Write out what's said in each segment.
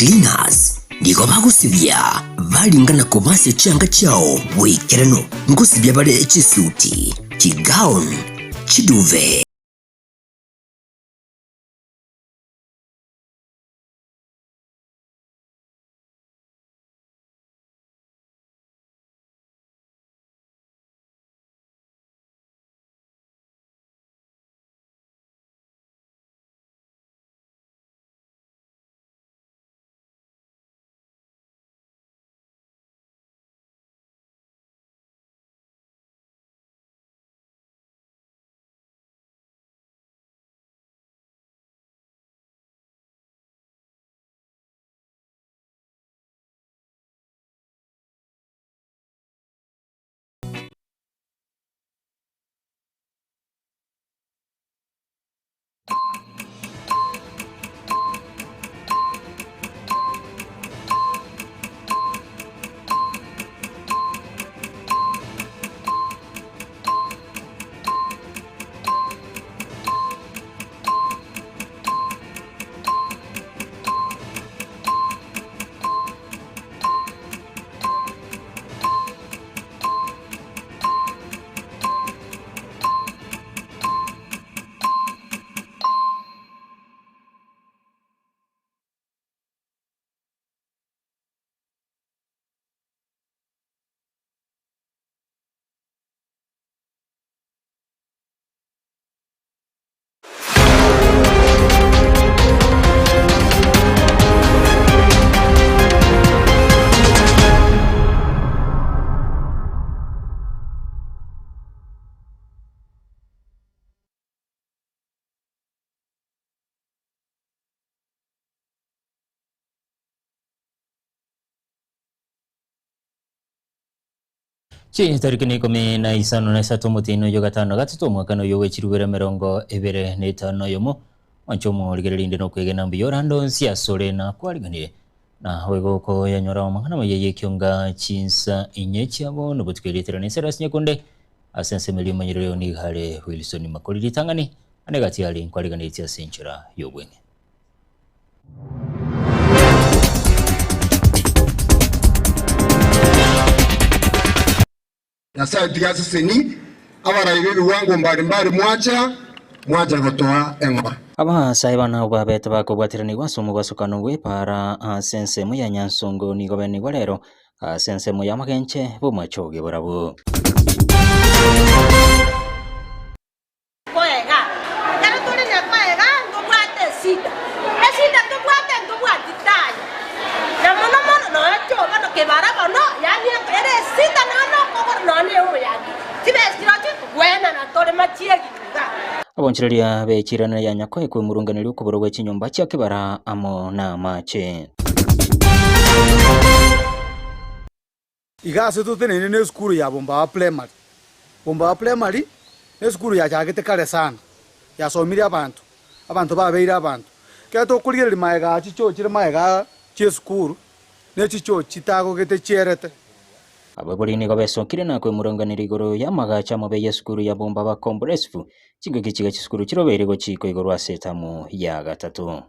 Cleaners nigo bagosibia baringa na kobasia chianga chiao boikeranu. Ngosibia bare chisuti, chigown, chiduve. Chitariki na ikomi na isano na isato omotienyi oyo gatano na gatato omwakano oyo bw'echirubere emerongo ebere na etano na oyomo mwanche omorigereria inde nokwegena mbuya orande onsi asore na kwariganire na boigo okoyanyora amang'ana amaya y'ekionga chinsa inye chiabo nobotuko erietera na Silas Nyakunde ase ensemo eria omonyerere nigo are Wilson Makori ritang'ani ane gati are nkwariganetie ase enchera y'obweng'e. Nyasae tiga asesenie abarai b'ebiwango mbari mbari mwacha, mwacha gotoa eng'ora. Abasae bane abwo babete bakobwateranigwa ase omobasokano bw'epaara ase ensemo ya Nyansongo nigo benigwe rero ase ensemo y'amagenche b'omochoge barabwo. Koega. Ekero tore na koega ntobwate esida. Esida tobwate ntobwati taya. Na mono mono nonya choo bono kebara bono yaani ere esida nonya nokogoro nonya ne omoyagi. Chibesa chirochio togwenana tore machiegi iga. Abonchoreria be chiranera ya Nyakoe kwemurunganeria okobora gwe chinyomba chia kebara amo namache. Iga ase toteneine nesukuru ya Bombawa Primary. Bombawa Primary nesukuru yachagete kare sana, yasomirie abanto, abanto babeire abanto. Ekero tokorigereria magega aa chichoo chire magega aa chiesukuru, ne chichoo chitagogete chierete. Abaibori nigo besokire na kwemuranganeria igoro y'amagacho amabe y'esukuru ya Bombaba Comprehensive, chingaki chiga chisukuru chirobeire gochikwa igoro ase etamu ya gatato.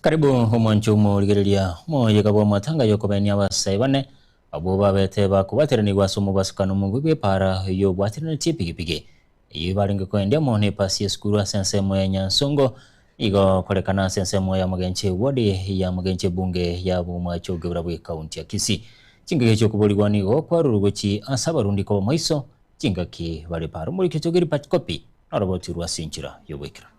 Karibu omwancho omorigereria omoyega bw'amatanga y'okobenia abasae bane abwo babete bakobateranigwa ase omobasukano omongwe bw'epaara y'obwateranetie epigipigi eyio barenge koendia amo n'epasi y'esukuru ase ensemo ya Nyansongo nigo korekana ase ensemo ya Mogenche ward ya Mogenche ebunge ya Bomache ogebra bw'ekaunti ya Kisii. Chingaki chi'okoborigwa nigo kwarurwe gochi ase abarundi koba maiso chingaki bare paara. Omoriki oito Gilbert Kopi noroboti rwa ase enchera y'oboikeranu.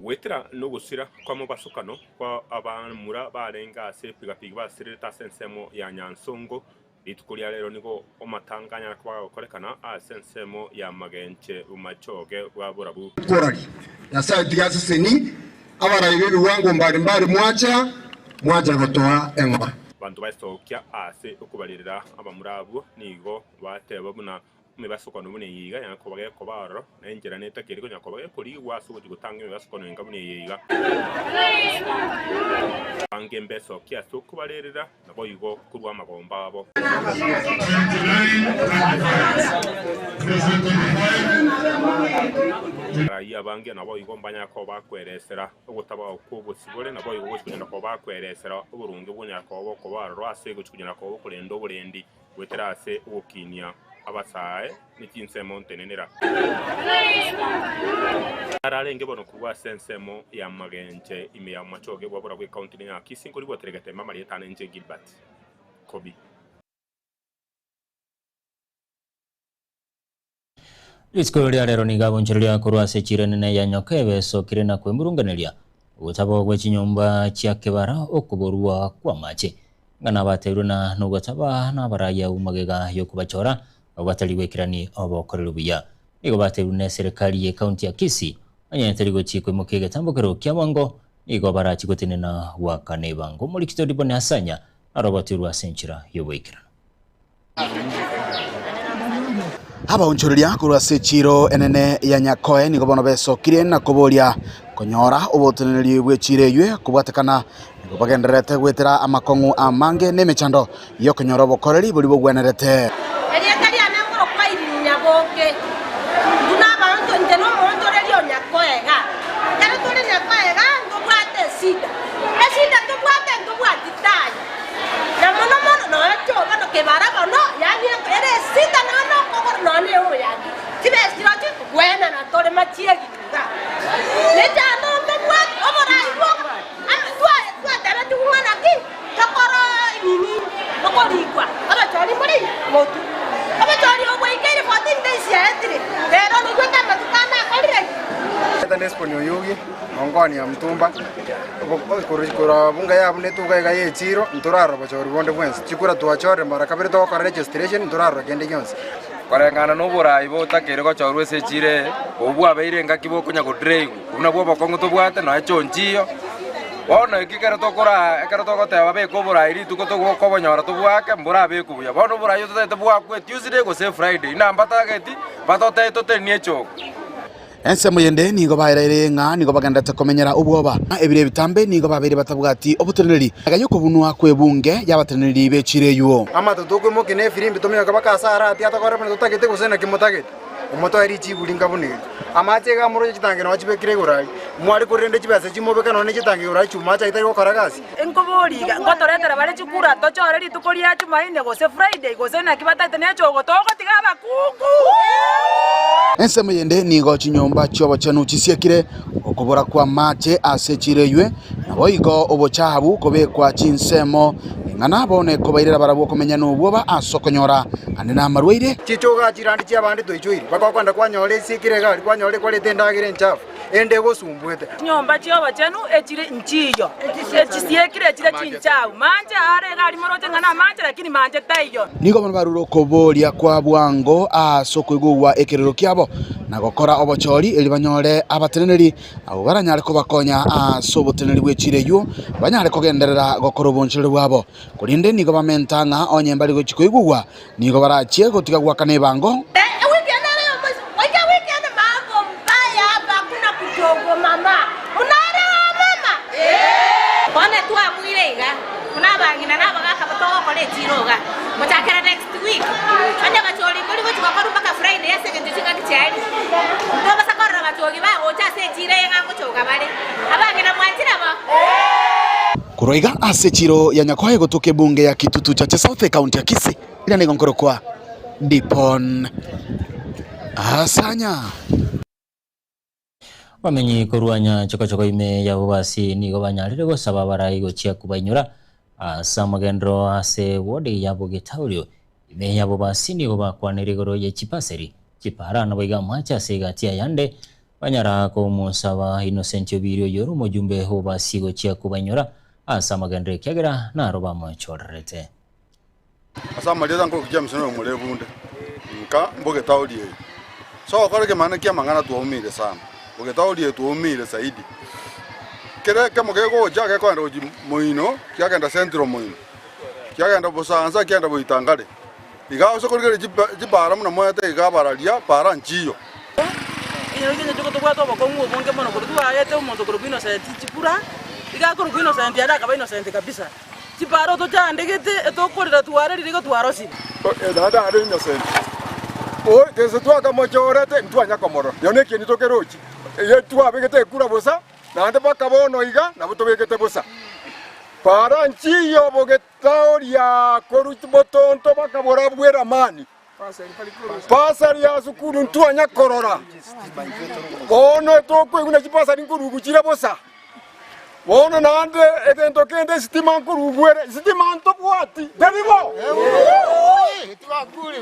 Goetera nogosira kw'amobasokano kwa abamura barenge ase epigapigi basirerete ase ensemo ya Nyansongo, rituko ria rero nigo omatanga anyare koba agokorekana ase ensemo ya Magenche Bomachoge bwa Borabu. Koraria, Nyasae tiga asesenie abarai b'ebiwango mbari mbari mwacha, mwacha gotoa eng'ora. Abanto baesokia ase okobarerera abamura abwo nigo bateba buna. Emebasokano buna eye iga yanga koba gekoba aroro, na enchera netakeire konya koba gekorigwa ase ogochia gotanga emebasokano enga buna eye iga. Bange mbesokie ase okobarerera, naboigo korwa amagomba abo. Abarai abange naboigo mbanyare koba bakweresera ogotabao kw'obosibore, naboigo gochia konyara koba bakweresera oboronge bwonyara koba bokoba aroro ase gochia konyara koba okorenda oborendi. Goetera ase ogokinia abasae ne chinsemo ntenenera. Ararenge bono korwa ase ensemo ya magenche ime ya Bomachoge bwa Borabu Ecounty ne ya Kisii nkorigwetera egetembe amarieta ane inche Gilbert Kobi. Rituko ria rero nigo abonchoreria korwa ase chiira enene ya Nyokebe esokire na kwemurunganeria ogotaba gwe chinyomba chia kebara okoborwa kw'amache. Ng'a nabateirwe na nogotaba nabarai abwo magega y'okobachora abwo batari goikerani obokoreri buya. Nigo bateirwe neserekari y'ecounty ya Kisii onye teri gochia koimokia egetambokero kia bwango nigo barachi gotenena goakana ebango. Omorikito Diboni Asanya narogotirwe ase enchera y'oboikeranu. Abaonchoreria korwa ase echiiro enene ya Nyakoe nigo bono besokirie na koboria konyora oboteneneri bw'echiiro eywo kobwatekana nigo bagendererete goetera amakong'u amange na emechando y'okonyora obokoreri boria bogwenerete. Erieta riane nkorokwa Irene Nyaboke. Intwe nabaanto, inche nomoonchoreria o Nyakoe iga. Ekero tore Nyakoe iga, ntobwate esida. Esida tobwate ntobwati taya. Na mono mono nonya chiobono kebara mono, yaani ere esita nonya nokogoro nonya eoyaki, chibesa chirochio kogwenana tore machiegi iga. Nechando ntobwate oborai bwoka, ama twaye twatebetigwe ng'a naki tokoro nini okorikwa abachori mbori motu. Obochori obo bwaikeire 14 days yaetire, rero noigwete amatuko ande akorire ki? Erieta Nesboni Oyugi, Ongoni ya Mtumba, Korwa bunga yabo netuga iga y'echiro, ntorarora bochori bonde bwensi. Chikura twachorire mara kabere togokora registration, ntorarora kende gionsi. Koreng'ana noboraai botakeire gochorwa ase echiira eye, obwo bwabeire engaki bokonya godraigwa, obwo nabwo obokong'u tobwate, nonya chionchiyo. Bono eki ekero tokoraa ekero togoteba beka oboraai rituko togokobonyora tobwake, mborabekwe buya. Bono oboraai ototagete bwakwe Tuesday gose Friday, inaa mbatageti, batotebie totenenie echoko. Ensemo yende nigo baereire ng'a nigo bagenderete komenyera obwoba. Ebiro ebitambe nigo babeire batabwati oboteneneri magega y'okobunwa kw'ebunge y'abateneneri b'echiira eyio. Amato tokoimokia na efirimbi tominyoke mpaka ase arati atokore buna totagete gose naki motagete. Omotoe richibu ringa buna eri. Amache iga amoroche chitangi nao chibekire igoro aria. Mware korende chibesa chimobeka nonya ne chitangi igoro aria chiuma ache tari gokora gasi. Nkoboria iga, ngotoretera bare chikura tochore rituko ria Chumaine gose Friday gose naki batagete nechogo togotiga abakungu. Ensemo yende nigo chinyomba chi'obochenu chisiekire, okobora kw'amache ase chiroiywe, naboigo obochabu kobekwa chinsemo, ing'ana bono ekobairera barabwo komenya nobwoba ase okonyora ande namarwaire. Chichoga chirandi chi'abande toichoiri, mpaka okwenda kwanyora esiekire egari, kwanyora ekwarete endagera enchafu. ende egosumbuete. Chinyomba chi'obochenu echire nchiyo, echisiekire echire chinchafu. Manche are iga aria moroche ng'a namanche, lakini manche taiyo. Nigo bono barure okoboria kwa bwango ase okoigugwa ekerero kiabo, na gokora obochori, erio banyore abateneneri abwo baranyare kobakonya ase oboteneneri bwe chiira eyio, banyare kogenderera gokora obonchoreri bwabo. Korende nigo bamenta ng'a onye mbari gochia koigugwa, Nigo barachie gotiga goakana ebango. Bono twabuire iga, buna abang'ina na abagaaka togokora echiiro iga, gochakera next week, onye bachori mbori gochia gokorwa mpaka Friday ase eng'encho chingaki chiarire, ntobasa korora bachogi bagocha ase echiiro eye ng'a ngochoga bare. Abang'ina mwanchire bo? Korwa iga ase echiro ya Nyakoe gotoka ebunge ya Kitutu Chache South ekaunti ya Kisii, eria nigo nkorokwa Dipon Asanya. Abamenyi korwa Nyachogochogo ime ya Bobasi nigo banyarire gosaba abarai gochia kobainyora ase amagenderero ase ward ya Bogetaurio ime ya Bobasi nigo bakwanire igoro ye chipaseri, chipara naboigo amache ase egati ayande Banyara komosaba Innocent Obiri oyore omojumbe o gochia kobainyora ase amagenderero ekiagera naro bamochorerete. Ase amarieta nkorukia James noyo omore ebunde, nka mboge taoni eye. So gokora ekemana kia amang'ana twaumire sana. Boge taoni eye twaumire zaidi. Kere ekemo kegocha gekogenda gochia moino kiagenda central moino, kiagenda bosansa kiagenda boitangare. Iga ase okorigereria chipa chipara buna moete iga abararia para nchiyo. Ekenyoro kiaito nigo tobwate obokong'u obonge mono korwa twaete omonto korokwa Innocent chikura, iga akorokwa Innocent aria akaba Innocent kabisa. Chiparo tochandegete etokorera twarerire igo twarosire. Naende are Innocent, o gese twakamochorete ntwanya komorora, erio nekieni tokerochi, eye twabegete ekura bosa, naende mpaka bono iga nabo tobegete bosa. Para nchiyo bogetaoria korwa botonto bakabora bw'eramani. Pasari ya sukuru ntwanya korora. Bono tokoigwa na chipasari nkorugu chire bosa. Bono naende egento kende esitima nkorugu ere, esitima ntobwati, tari bo?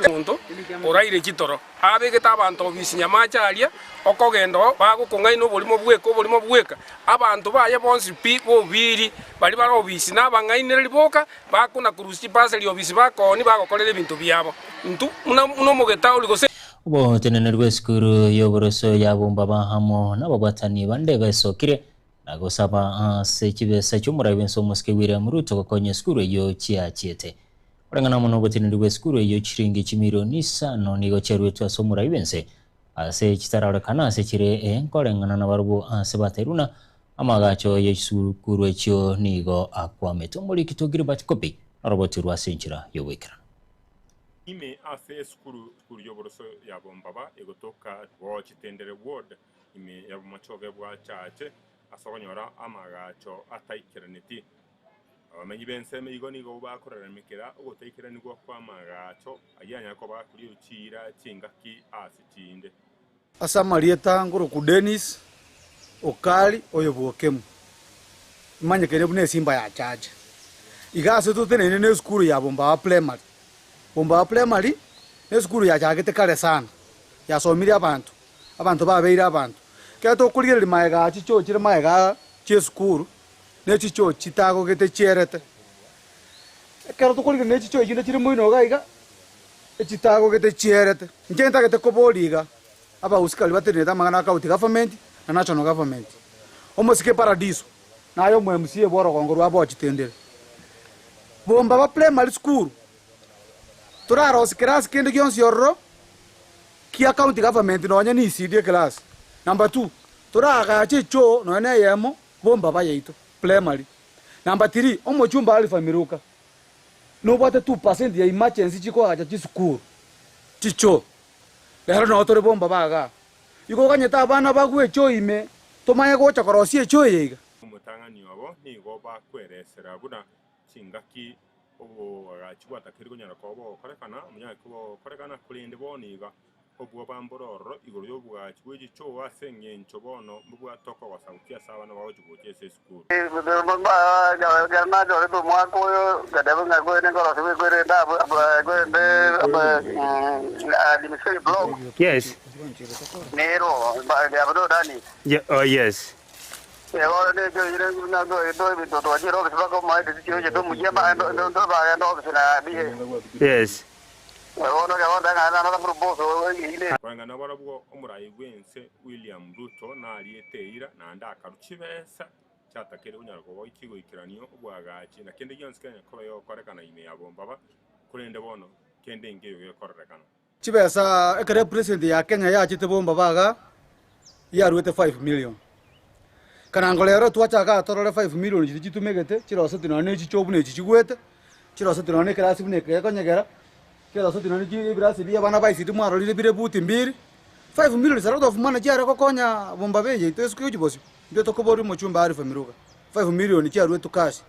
Omonto oraire chitoro abegete abanto obisi nyamache aria, okogenda oo bagokong'aina oborimo bweka, oborimo bweka, abanto baye bonsi pi bobiri, baria bare obisi nabang'ainereria boka, Bakona korusia chipaseri obisi bakooni bagokorera ebinto biabo. Intwe buna buna omogetauri gose. Oboteneneri bw'esukuru y'oboroso ya Bombaba amo nababwatani bande besokire na gosaba ase chibesa chi'omorai bw'ense omosike William Ruto gokonya esukuru eyio chiachiete. Koreng'ana amo noboteneneri bw'esukuru eyio chiringi chimilioni isano nigo chiaruetwe ase omorai bw'ense ase chitararorekana ase chire nkoreng'ana nabarobwo ase bateruna Amaagacho ye chisukuru echio nigo akwamete omoriki to Gilbert Kopi norobotirwe ase enchera y'oboikeranu. Ime ase esukuru sukuru y'oboroso ya Bombaba egotoka Gochitendere Ward ime ya Bomachoge bwa Chache ase okonyora amaagacho ataikeraneti. Abamenyi b'ensemo igo nigo bakoraramekera ogotaikeranigwa kw'amaagacho ayio anyare koba akoria chiira chingaki ase chinde. Ase amarieta nkorokwa Dennis Okari oyo bw'Okemu, imanyekene buna esimba ya Chache. Iga ase toteneine na esukuru ya Bombawa Primary. Bombawa Primary ne esukuru yachagete kare sana, yasomirie abanto, abanto babeire abanto. Ekero tokorigereria magega aa chichoo chire magega aa chia esukuru, ne chichoo chitagogete chierete. Ekero tokorigereria ne chichoo echinde chire moino iga iga, echitagogete chierete. Inche ntagete koboria iga, abahusikari batenenete amang'ana a county government na national government. Omosike Paradiso naye omo MCA bw'orogongo rwa Bochitendere. Bombaba Primary School torarosie kerasi kende gionsi ororo kia county government nonye ne ECD eclass. Number two, toraagache echoo nonye na eyemo Bombaba yaito Primary. Number three, omochumba Alpha Miruka. Nobwate 2% ya emergency chikoagacha chisukuru, chichoo. Rero noo tore bomba ba igaa. Igo oganyete abana bagwe echoo ime tomanye gocha korosia echoo eye iga. Omotang'ani obo nigo bakweresera buna chingaki oboagachi bwatakeire konyara koba bogokorekana, omonyare koba bogokorekana, korende bono iga Obwoba mbore ororo igoro y'oboagachi bwe chichoo ase engencho bono mbobwate okogosa gochia ase abana bagochia gocha ase esukuru. Yes. Yeah, oh yes. Yes. Koreng'ana nabarabwo omorai bw'ense William Ruto nariete eira naende akarua chibesa chiatakeire konyara koba chigoikeranio obwagachi na kende gionsi kenya koba gegokorekana ime ya Bombaba, korende bono kende nkeiyo gekorerekana. Chibesa ekero epresident ya Kenya yachete Bombaba iga yaruete 5 million. Kanango rero twachaka torore 5 million chiria chitumegete chiroseti nonya ne chichoo buna echi chigwete. Chiroseti nonya na ekerasi buna eke gekonyegera, chiroseti nonya na ebirasi bia abana ba ICT mwarorire bire buti mbiri, 5 million is a lot of money chiare gokonya Bombaba eye yaito esuke gochia bosio. Intwe tokoboria omochumba Alpha Miruga, 5 million chiaruetwe cash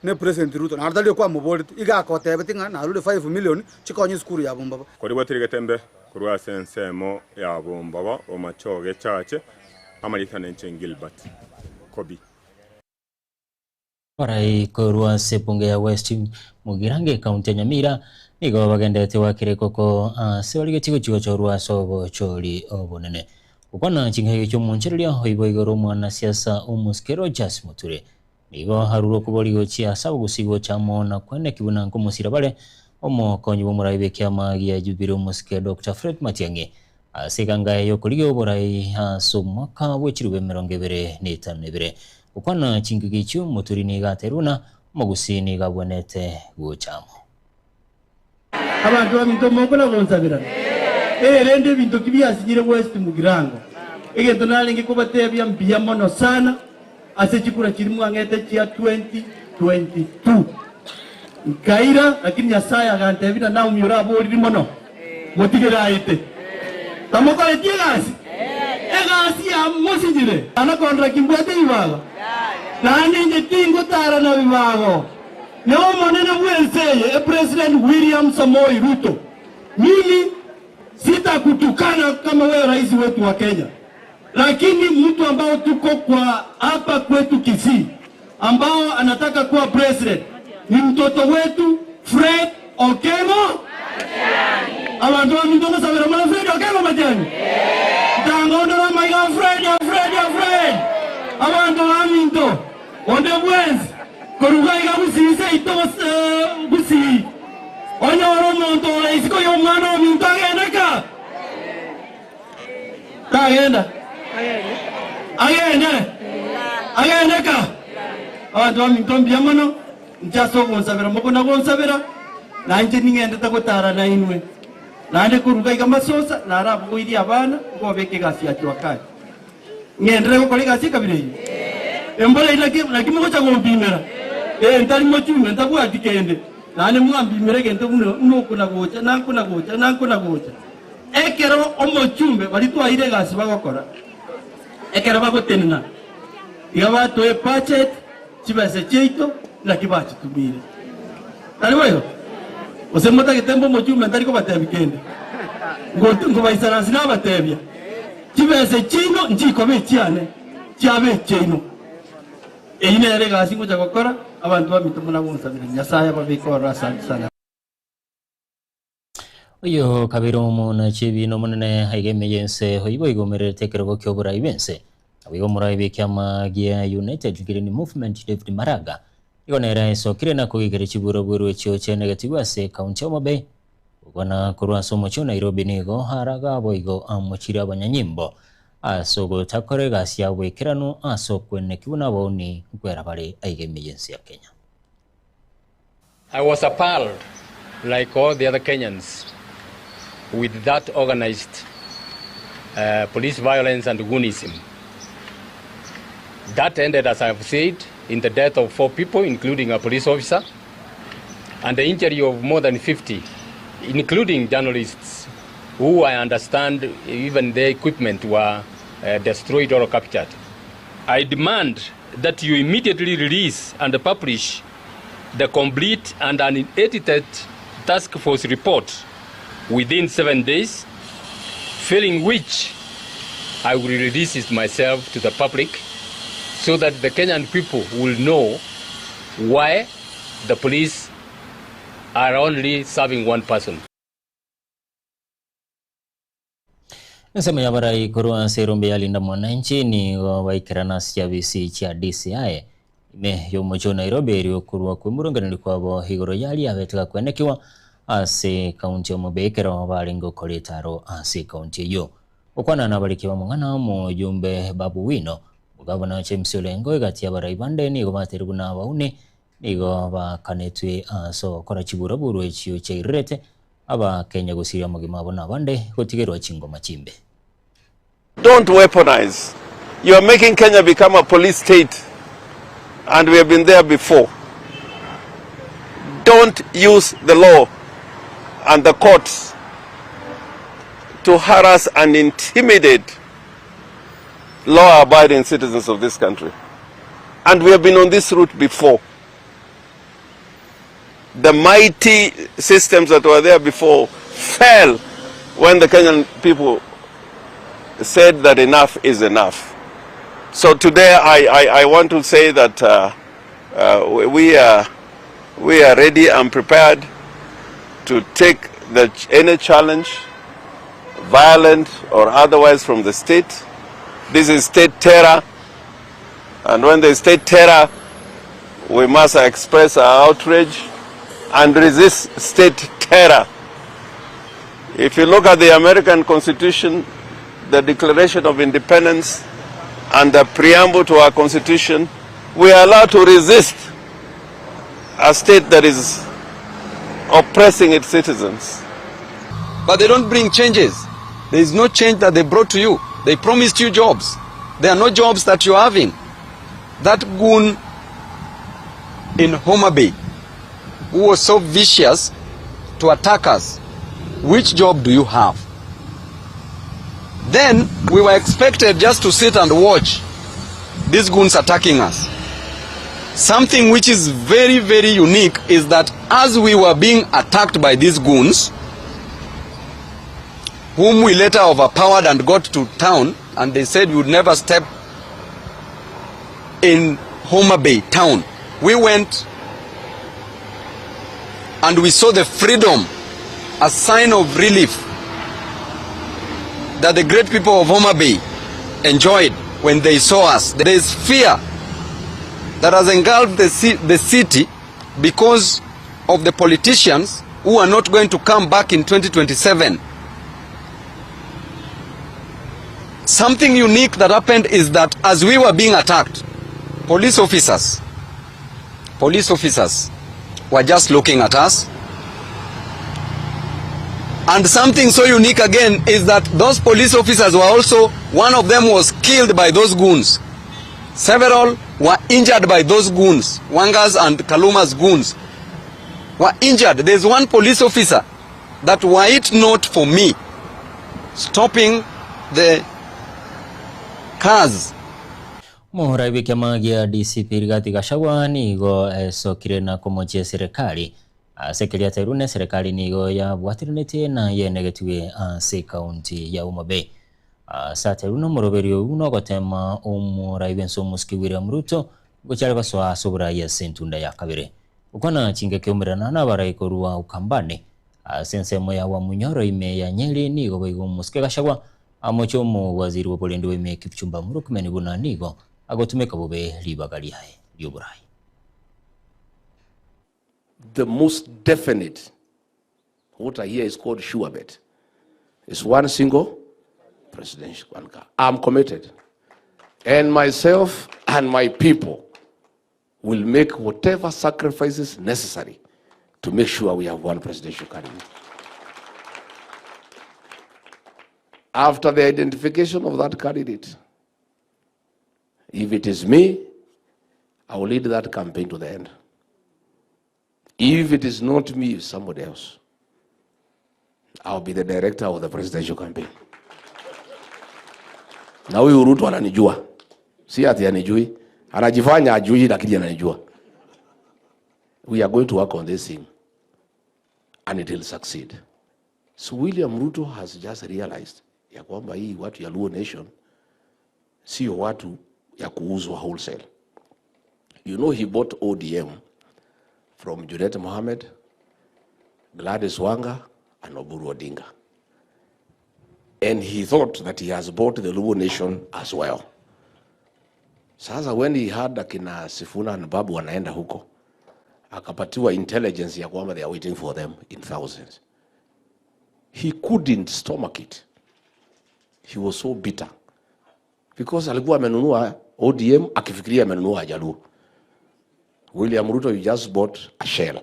ne President Ruto naende tari okwamoboreti, iga akotebetie ng'a narure 5 million chikonye esukuru ya Bombaba. Korigwa teri getembe korwa ase ensemo ya Bombaba, Bomachoge Church, amarieta nenche Gilbert Kobi. Abarai korwa ase ebunge ya West Mugirango ekaunti ya Nyamira nigo bagenderete goakera ekoko ase barigetie gochia gochorwa ase obochori obonene. Gokwana chingaki chi'omonchereria oibo igoro omwanasiasa omosike Rodgers Muture nigo arure okobori gochia ase abagusii gocha amo na kweneki buna nkomosira bare omokonyi bw'omorai bw'ekiama gia Jubilee omosike Doctor Fred Matiang'i Ase egangae y'okorigia oborai ase omwaka bwe chilifu 2052. Gokwana chingaki echio Moturi nigo aterwe buna omogusii nigo abwenerete gocha amo. Abanto baminto mokona gonsabera? Ee, rende ebinto ki biasinyire West Mugirango? Egento narenge kobatebia mbuya mono sana ase chikura chiria mwang'ete chia 2022. Nkaira, lakini Nyasae agantebia na Naomi oraboriri mono, motigere aete. Tamokoreti egasi? Egasi yamosinyire. Tana kondora kimbwate ebibago, naende inche tingotara na bibago. Na omonene bw'ense eye, Epresident William Samoei Ruto, mimi sitakutukana kama wewe rais wetu wa Kenya, lakini mtu ambao tuko kwa hapa kwetu Kisii ambao anataka kuwa president ni mtoto wetu Fred Okengo. Abanto baminto ngosabera more Fred Okengo Matiang'i? Ntangondora amaiga Fred, Fred, Fred. Abanto baminto onde bwensi korwa iga Gusii seito Gusii onyore omonto ore isiko y'omwana ominto agende ka? Tagenda? Agende? Agende ka? Abanto baminto mbuya mono, inche ase ogonsabera mokona gonsabera, na inche ning'endete gotara nainwe. Naende korwa iga masosa narabogoirie abana, nkobeka egasi ya jua kali. Ng'enderere gokora egasi ekabira eyio? Embora eyio naki, naki mogocha gompimera? Ee, ntari mochumbe, ntabwati kende, naende mwampimera egento buna, buna okona-gocha, na nkona-gocha, na nkona-gocha. Ekero omochumbe baria twaeire egasi bagokora, ekero bagotenena, iga batoa ebudget, chibesa chiaito, naki bachitumire. Tari boigo? Gose motagete mbe omochumbe ntari kobatebia kende? Nkobaisaransia nabatebia, chibesa chiaino nchikoba echiane, chiabe echiaino. Eyio nere egasi ngocha gokora, abanto baminto buna gonsabera. Nyasae ababeke ororo. Asante sana. Oyo kabere omonachi ebiina omonene aiga ime y'ense, oyio boigo omererete ekerogo ki'oborai bw'ense. Naboigo omorai bw'ekiama gia United Green Movement David Maraga nigo nere aesokire na koigekera chiburaburu echio chianegetigwe ase ekaunti ya Homa Bay. Gokwana korwa ase omochie o Nairobi nigo araga boigo amochire abanyanyimbo ase ogotakora egasi yabo boikeranu ase okwenekigwa nabauni nkwera bare aiga ime y'ense ya Kenya. I was appalled like all the other Kenyans with that organized uh, police violence and goonism. That ended, as I have said, in the death of four people, including a police officer, and the injury of more than 50, including journalists who I understand even their equipment were uh, destroyed or captured. I demand that you immediately release and publish the complete and unedited task force report within seven days, failing which I will release it myself to the public so that the Kenyan people will know why the police are only serving one person. Ensemo y'abarai korwa ase erombe ya Linda Mwananchi nigo baikerana ase chiabisi chia DCI ime y'omochie o Nairobi erio korwa kw'emorongereria kwabo igoro y'aria abete gakwenekigwa ase ekaunti ya Homa Bay ekero barenge gokora etaro ase ekaunti eyio. Gokwana nabariki b'amang'ana omojumbe Babu Wino, Omogavana James Orengo egati y'abarai bande nigo baterigwe buna abauni nigo bakanetwe ase ogokora chiburaburu echio chiairerete Abakenya gosiria amagima abo nabande gotigerwa chingoma chimbe. Don't weaponize. You are making Kenya become a police state and we have been there before. Don't use the law and the courts to harass and intimidate law abiding citizens of this country. And we have been on this route before. The mighty systems that were there before fell when the Kenyan people said that enough is enough. So today I, I, I want to say that uh, uh, we, are, we are ready and prepared to take the, any challenge, violent or otherwise, from the state. This is state terror. And when there's state terror, we must express our outrage and resist state terror. If you look at the American Constitution, the Declaration of Independence, and the preamble to our Constitution, we are allowed to resist a state that is oppressing its citizens. But they don't bring changes. There is no change that they brought to you. They promised you jobs. There are no jobs that you're having. That goon in Homa Bay who was so vicious to attack us, which job do you have? Then we were expected just to sit and watch these goons attacking us. Something which is very, very unique is that as we were being attacked by these goons, whom we later overpowered and got to town, and they said we would never step in Homa Bay town. We went and we saw the freedom, a sign of relief that the great people of Homa Bay enjoyed when they saw us. There is fear that has engulfed the, the city because of the politicians who are not going to come back in 2027. Something unique that happened is that as we were being attacked, police officers, police officers were just looking at us. And something so unique again is that those police officers were also, one of them was killed by those goons. Several were injured by those goons, Wanga's and Kaluma's goons were injured. There's one police officer that were it not for me stopping the cars Omorai bw'ekiama gia DCP Rigathi Gachagua nigo esokire na komochia eserekari ase keria ateirwe na eserekari nigo yabwateranetie na yenegetigwe ase ekaunti ya Homa Bay. Ase ateirwe na omoroberio oyio nogotema omorai bw'ense omosike William Ruto gochia are gosoa ase oborai ase entunda ya kabere. Gokwana chingaki omererana nabarai korwa Ukambani ase ensemo ya Wamunyoro ime ya Nyeri nigo boigo omosike Gachagua Amoche omowaziri bw'oborendi bwa Kipchumba Murkomen buna nigo agotumeka bobe ribaga riaye ri'oborai. The most definite, what I hear is called sure bet, is one single presidential car. I'm committed. And myself and my people will make whatever sacrifices necessary to make sure we have one presidential candidate. After the identification of that candidate, if it is me, I will lead that campaign to the end. If it is not me, it's somebody else. I'll be the director of the presidential campaign. Na huyu Ruto ananijua, si ati anijui, anajifanya ajui, lakini ananijua. We are going to work on this thing and it will succeed. So William Ruto has just realized ya kwamba hii watu ya Luo Nation sio watu ya kuuzwa wholesale. You know he bought ODM from Junet Mohammed, Gladys Wanga and Oburu Odinga. And he thought that he has bought the Luo Nation as well. Sasa when he had akina Sifuna and Babu wanaenda huko, akapatiwa intelligence ya kwamba they are waiting for them in thousands. He couldn't stomach it. He was so bitter because alikuwa amenunua ODM akifikiria amenunua Jaluo. William Ruto, you just bought a shell.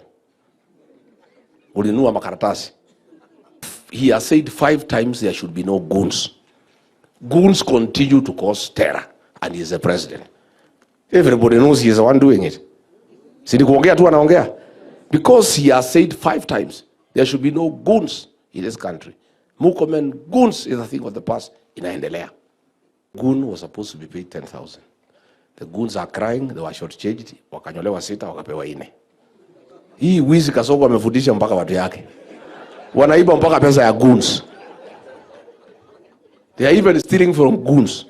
Ulinunua makaratasi. He has said five times there should be no goons. Goons continue to cause terror and he is the president. Everybody knows he is the one doing it. Si ni kuongea tu anaongea. Because he has said five times there should be no goons in this country. Murkomen goons is a thing of the past. Inaendelea. Goon was supposed to be paid 10,000. The goons are crying, they were shortchanged, wakanyolewa sita, wakapewa ine. Hii wizi Kasongo amefundisha mpaka watu yake. Wanaiba mpaka pesa ya goons. They are even stealing from goons.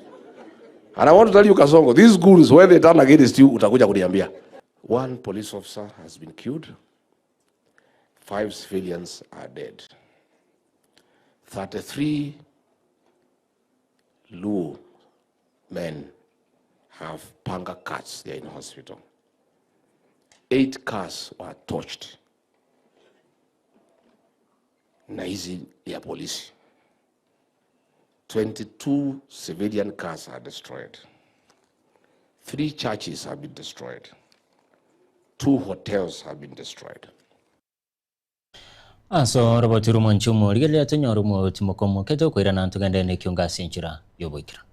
And I want to tell you Kasongo, these goons when they turn against you utakuja kuniambia. One police officer has been killed. 5 civilians are dead. 33 Luo men have panga cuts. They are in hospital. 8 cars were torched. Na hizi ya polisi. 22 civilian cars are destroyed. 3 churches have been destroyed. 2 hotels have been destroyed. Ase oroboti rw'omonche omorigereria tonyore omotimoko omoke tokoirana togende nekiongo ase enchera y'oboikeranu.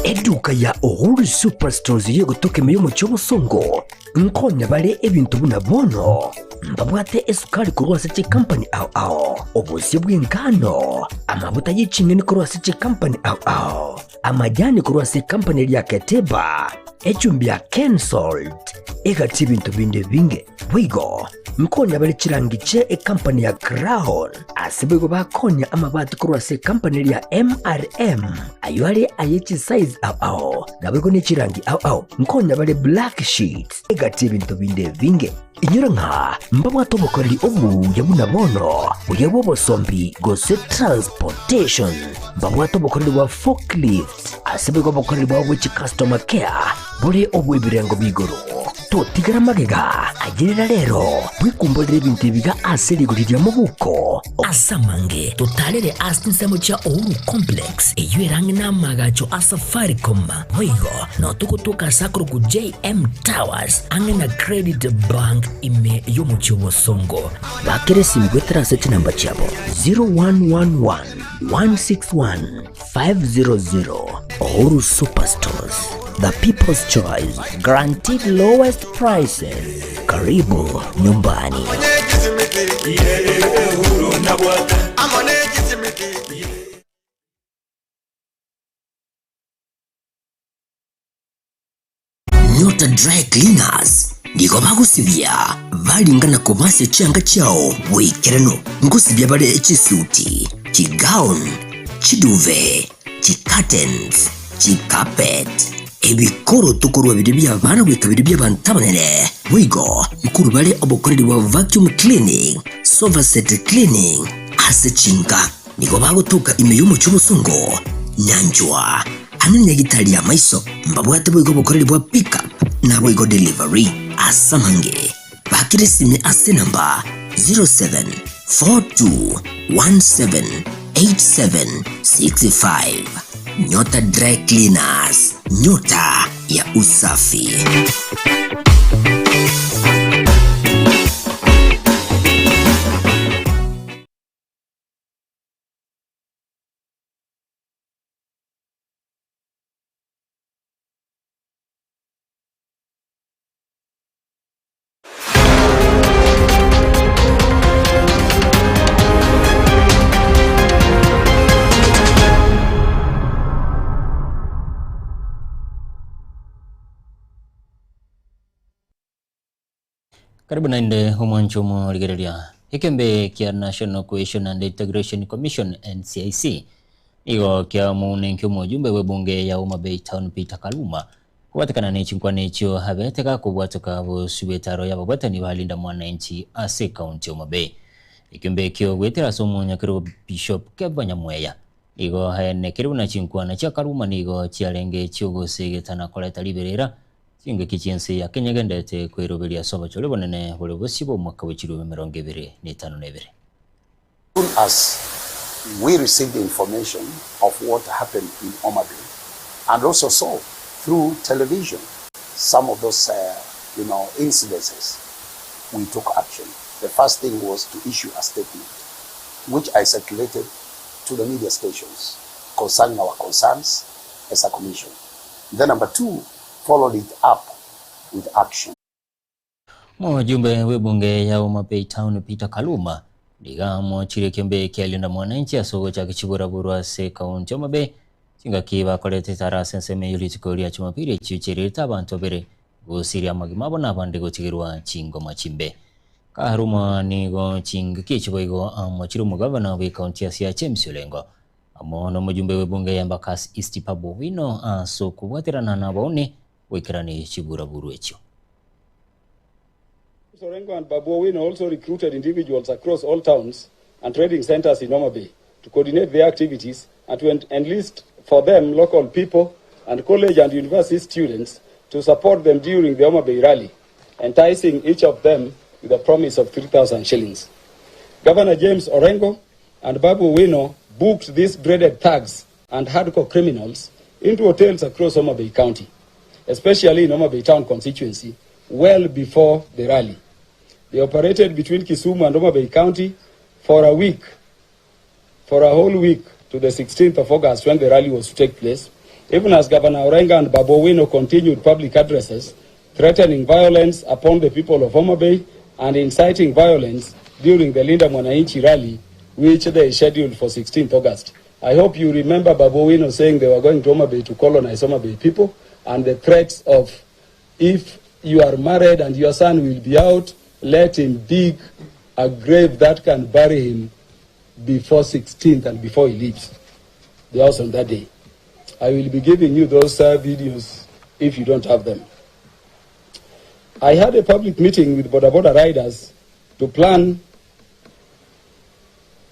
Eduka ya Uhuru Superstores y'egotoka ime y'omochie obosongo nkonya bare ebinto buna bono mbabwate esukari korwa ase chikampani ao ao, obosie bw'engano, amabuta ye ching'eni korwa ase chikampani ao ao, amajani korwa ase ekampani eria ya Keteba, echumbi ya Kensalt, egati ebinto binde ebinge. Boigo nkonya bare chirangi chie ekampani ya Crown, ase boigo bakonya amabati korwa ase ekampani eria ya MRM, ayio are aye chisize ao ao, naboigo ne chirangi ao ao. Nkonya bare black sheets, egati ebinto binde ebinge. Inyora ng'a mbabwate obokoreri obuya buna bono, buya bw'obosombi gose transportation. Mbabwate obokoreri bwa forklift, ase boigo obokoreri bwabo bwe chicustomer care bore obw'ebirengo b'igoro. Totigera magega, ayerera rero, bwekumborere ebinto ebiga ase rigori ria mobuko. Ase amange, totarere ase chinsemo chia Uhuru Complex, eyio ere ang'e n'amaagacho a Safaricom. Boigo, nao togotoka ase akorokwa JM Towers, ang'e na Credit Bank ime y'omochie o Bosongo. Bakera esimi goetera ase chinamba chiabo 0111 161 500. Uhuru Superstores, the people's choice, guaranteed lowest prices. Karibu nyumbani. Nyota Dry Cleaners nigo bagosibia baringa na kobasia chianga chiao boikeranu. Ngosibia bare chisuti, chigown, chiduve, chicurtains, chicarpet, ebikoroto korwa biria bi'abana goika biria bi'abanto abanene. Boigo nkorwa bare obokoreri bwa vacuum cleaning, sofa set cleaning ase chinka. Nigo bagotoka ime y'omochie obosongo, nyanchwa, amo nenyagitari y'amaiso. Mbabwate boigo obokoreri bwa pick up naboigo delivery. Ase amange, bakire esimi ase enamba 0742178765. Nyota Dry Cleaners, nyota ya usafi. Karibu naende omwancho omorigereria. Ekembe kia National Cohesion and Integration Commission NCIC nigo kiamounenkia omojumbe bw'ebunge ya Homa Bay Town Peter Kaluma kobatekana ne chinkwana echio abete gakobwatoka bosio bw'etaro y'ababwatani ba Linda Mwananchi ase ekaunti ya Homa Bay. Ekembe ekio goetera ase omonyakerogo Bishop Keva Nyamweya nigo aenekire buna chinkwana chia Kaluma nigo chiarenge chi'ogosegeta na koreta riberera Chingaki chi'ense ya Kenya egenderete koiroberia ase obochore obonene bore bosio bw'omwaka bwe chilifu emerongo ebere na etano na ebere. Soon as we received information of what happened in Homa Bay and also saw through television some of those you know incidences, we took action. The first thing was to issue a statement which I circulated to the media stations concerning our concerns as a commission. Then number 2 followed it up with action. Omojumbe bw'ebunge ya Homa Bay Town Peter Kaluma nigo amochire ekiombe kia Linda Mwananchi ase ogochaka chiburaburwa ase ekaunti ya Homa Bay chingaki bakorete etara ase ensemo eyio rituko ria Jumapili echio chirirete abanto babere gosiria amagima abo na abande gotigerwa chingoma chimbe. Kaluma nigo chingaki echi boigo amochire omogavana bw'ekaunti ya Siaya James Orengo Amo nomojumbe bw'ebunge ya Embakasi East Babu Owino ase okobwaterana nabaune goikerani chiburaburu echio. Orengo and Babu Owino also recruited individuals across all towns and trading centers in Homa Bay to coordinate their activities and to enlist for them local people and college and university students to support them during the Homa Bay rally, enticing each of them with a promise of 3,000 shillings. Governor James Orengo and Babu Owino booked these dreaded thugs and hardcore criminals into hotels across Homa Bay County, especially in Homa Bay Town constituency, well before the rally. They operated between Kisumu and Homa Bay County for a week, for a whole week to the 16th of August when the rally was to take place, even as Governor Orenga and Babu Owino continued public addresses threatening violence upon the people of Homa Bay and inciting violence during the Linda Mwananchi rally, which they scheduled for 16th August. I hope you remember Babu Owino saying they were going to Homa Bay to colonize Homa Bay people and the threats of if you are married and your son will be out, let him dig a grave that can bury him before 16th and before he leaves the house on that day. I will be giving you those uh, videos if you don't have them. I had a public meeting with Boda Boda riders to plan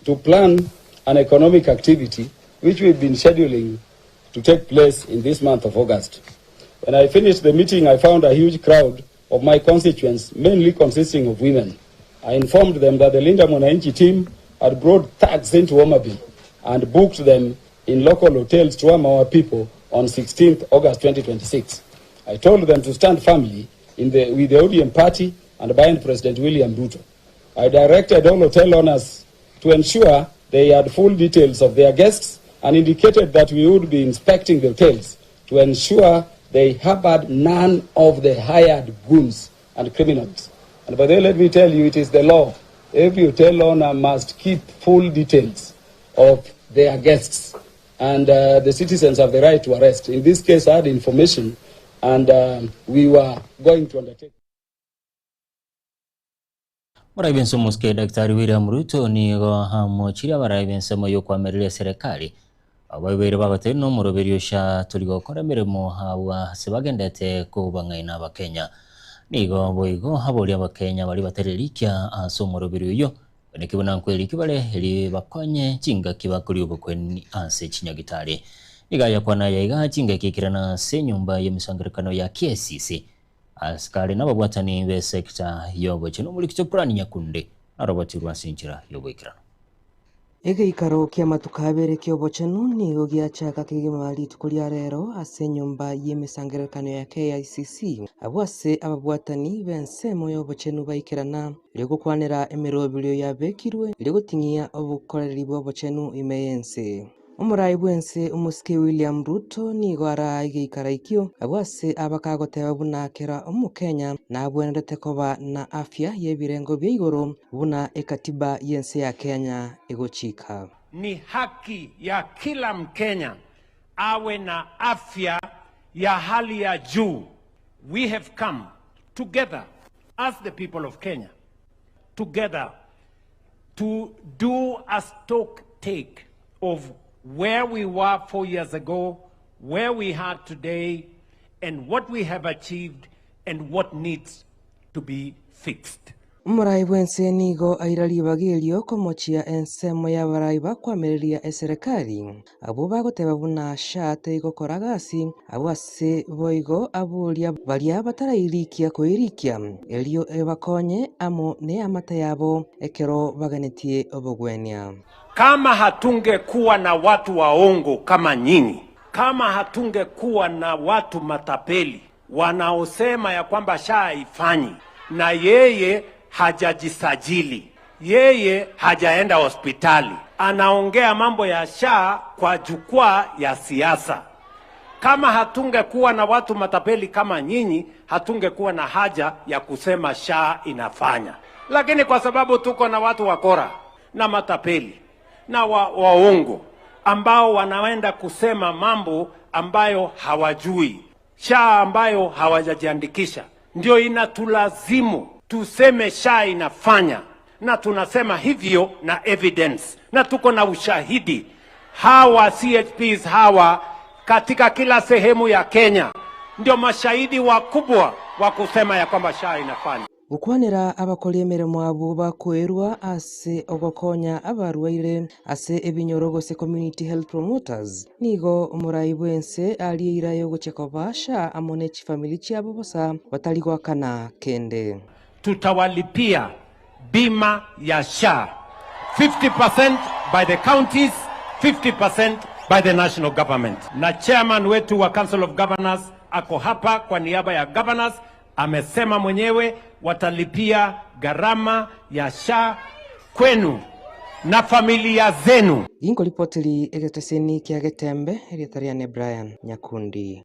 to plan an economic activity which we've been scheduling to take place in this month of August. When I finished the meeting, I found a huge crowd of my constituents, mainly consisting of women. I informed them that the Linda Mwananchi team had brought thugs into Homa Bay and booked them in local hotels to arm our people on 16th August 2026. I told them to stand firmly in the, with the ODM party and behind President William Ruto. I directed all hotel owners to ensure they had full details of their guests and indicated that we would be inspecting the hotels to ensure they harbored none of the hired goons and criminals. And by the way, let me tell you, it is the law. Every hotel owner must keep full details of their guests. And uh, the citizens have the right to arrest. In this case, I had information, and um, we were going to undertake. Omorai bw'ense omosike Daktari William Ruto nigo amochirie abarai b'ensemo y'okwamereria eserekari abwo babeire bagotebia nomoroberio osha tori gokora emeremo abwo ase bagendete kobang'aina abakenya. Nigo boigo aboria abakenya baria batari rikia ase omoroberio oyio Naki buna nkweriki bare erio bakonye chingaki bakoria obokweni ase chinyagitari. Nigo ayakwana aya iga chingaki ekirana ase enyomba y'emesangererekano ya KICC. Asikari nababwatani b'esekta y'obochenu omorikito Brian Nyakundi narobatirwe ase enchera y'oboikeranu. Egeikaro ki'amatuko abere ki'obochenu nigo giachaka kegima rituko ria rero ase enyomba y'emesangererekano ya KICC, abwo ase ababwatani b'ensemo y'obochenu baikerana erio gokwanera emeroberio yabekirwe erio goting'ia obokoreri bw'obochenu ime y'ense. Omorai bw'ense omosike William Ruto nigo araa egeikaro ekio abwo ase abakagoteba buna kera omokenya nabwenerete koba na afya y'ebirengo bia igoro buna ekatiba y'ense ya Kenya egochika. Ni haki ya kila Mkenya awe na afya ya hali ya juu. We have come together as the people of Kenya together to do a stock take of where we were four years ago, where we are today, and what we have achieved and what needs to be fixed. Omorai bw'ense nigo aira ribaga erio komochia ensemo y'abarai bakoamereria eserekari, abwo bagoteba buna SHA tegokora gasi, abwo ase boigo aboria baria batarairikia koirikia, erio ebakonye amo neamate yabo ekero baganetie obogwenia. Kama hatungekuwa na watu waongo kama nyinyi, kama hatungekuwa na watu matapeli wanaosema ya kwamba SHA haifanyi na yeye hajajisajili, yeye hajaenda hospitali, anaongea mambo ya SHA kwa jukwaa ya siasa. Kama hatungekuwa na watu matapeli kama nyinyi, hatungekuwa na haja ya kusema SHA inafanya. Lakini kwa sababu tuko na watu wakora na matapeli na wa, waongo ambao wanaenda kusema mambo ambayo hawajui, SHA ambayo hawajajiandikisha, ndio inatulazimu tuseme SHA inafanya, na tunasema hivyo na evidence, na tuko na ushahidi. Hawa CHPs hawa katika kila sehemu ya Kenya ndio mashahidi wakubwa wa kusema ya kwamba SHA inafanya. Gokwanera abakori emeremo abwo bakoerwa ase ogokonya abarwaire ase ebinyoro gose Community Health Promoters, nigo omorai bw'ense arie eira y'ogochia koba SHA amo ne chifamiri chiabo bosa batari goakana kende. Tutawalipia bima ya SHA 50% by the counties, 50% by the national government. Na chairman wetu wa Council of Governors ako hapa kwa niaba ya governors, amesema mwenyewe watalipia gharama ya SHA kwenu na familia zenu. Ginkoripoteri egeteseni kia Getembe, erieta riane Brian Nyakundi.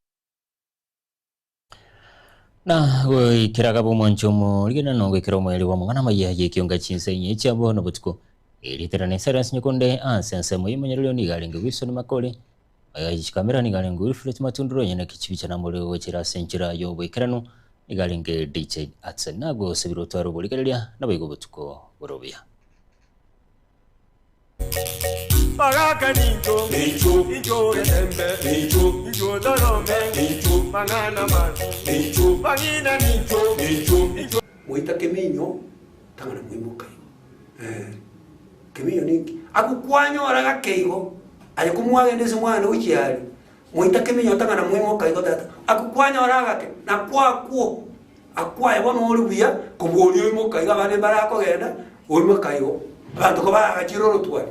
Na goikera kabe omwancho omorigena na goikera omoerio bw'amang'ana amaya y'ekionga chinsa inye chiabo nobotuko. Erieta riane Cyrus Nyakonde ase ensemo y'omonyererio nigo arenge Wilson Makori, Oyo chikamera nigo arenge Wilfred Matundura onye naki chibicha namore gochera ase enchera y'oboikeranu nigo arenge DJ Hudson. Nagosabire otware oborigereria naboigo obotuko bore obuya. Bagaka nincho, incho getembe, incho torome, mang'ana masu, bang'ina nincho, incho. Moita keminyo tang'ana moimoka igo eh, keminyo ninki? Abwo kwanyora gake igo, aye komwagenda ase mwana gochia aria, moita keminyo tang'ana moimoka igo tata, abwo kwanyora agake nakwakwo, akwaye bono ore buya kobua oria oimoka igo abande mbarakogenda, oimoka igo. Abanto kobaragachire orotwari,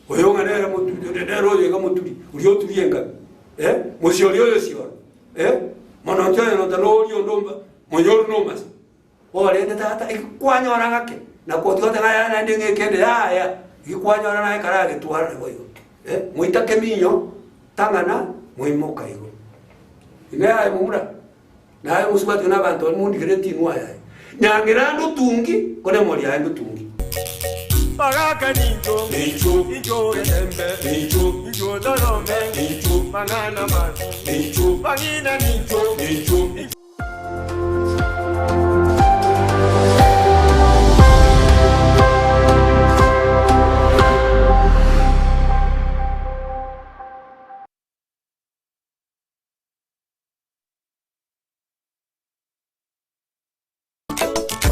oyo ng'a nere motu nere oyo iga moturi, oria oturie engabi eh, mosiori oyo osiora eh, mononti oyo nonta noria onde omba monyoru nomasa. Korende tata, eki kwanyora gake, na kotiga goteba yaya naende ng'a ekende yaya, eki kwanyora naye karagetwara naboigo. Eh, moita keminyo, tang'ana, moimoka igo. Ime aye momura, naye mosubati na abanto baria mondigereti inwe ayaye. Nyang'era ndotungi, kore mori aye ndotungi. Bagaka nincho, incho getembe, incho torome, mang'ana masu, bang'ina nincho, incho.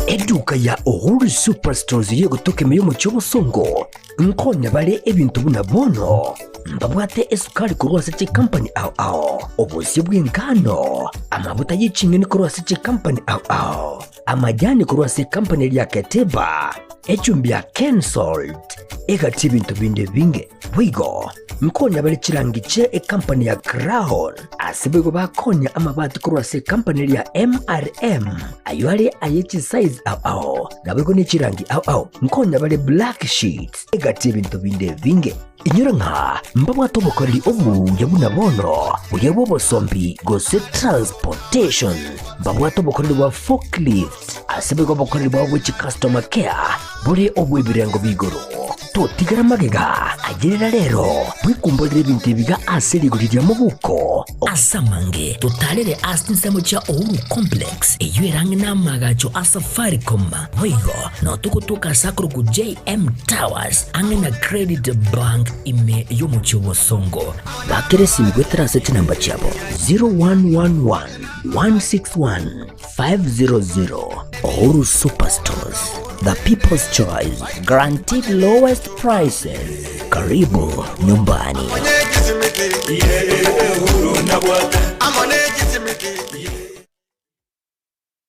Eduka ya Uhuru Superstores yegotoka ime y'omochie obosongo nkonya bare ebinto buna bono mbabwate esukari korwa ase chikampani ao ao, obosie bw'engano, amabuta ye ching'eni korwa ase chikampani ao ao, amajani korwa ase ekampani eria ya Keteba, echumbi ya Kensalt, egati ebinto binde ebinge. Boigo nkonya bare chirangi chie ekampani ya Crown, ase boigo bakonya amabati korwa ase ekampani eria ya MRM, ayio are aye chisize ao ao, naboigo ne chirangi ao ao. Nkonya bare black sheets, egati ebinto binde ebinge. Inyora ng'a mbabwate obokoreri obuya buna bono, buya bw'obosombi gose transportation. Mbabwate obokoreri bwa forklift, ase boigo obokoreri bwabo bwe chicustomer care bore obw'ebirengo b'igoro. Totigara magega, ayerera rero, bwekumborere ebinto ebiga ase rigori ria mobuko. Ase amange, totarere ase chinsemo chia Uhuru Complex, eyio ere ang'e n'amaagacho a Safaricom. Boigo, nao togotoka ase akorokwa JM Towers, ang'e na Credit Bank ime y'omochie o Bosongo. Bakera esimi goetera ase chinamba chiabo 0111 161 500. Uhuru Superstores, the people's choice, guaranteed lowest prices. Karibu nyumbani. Uhuru na bwate.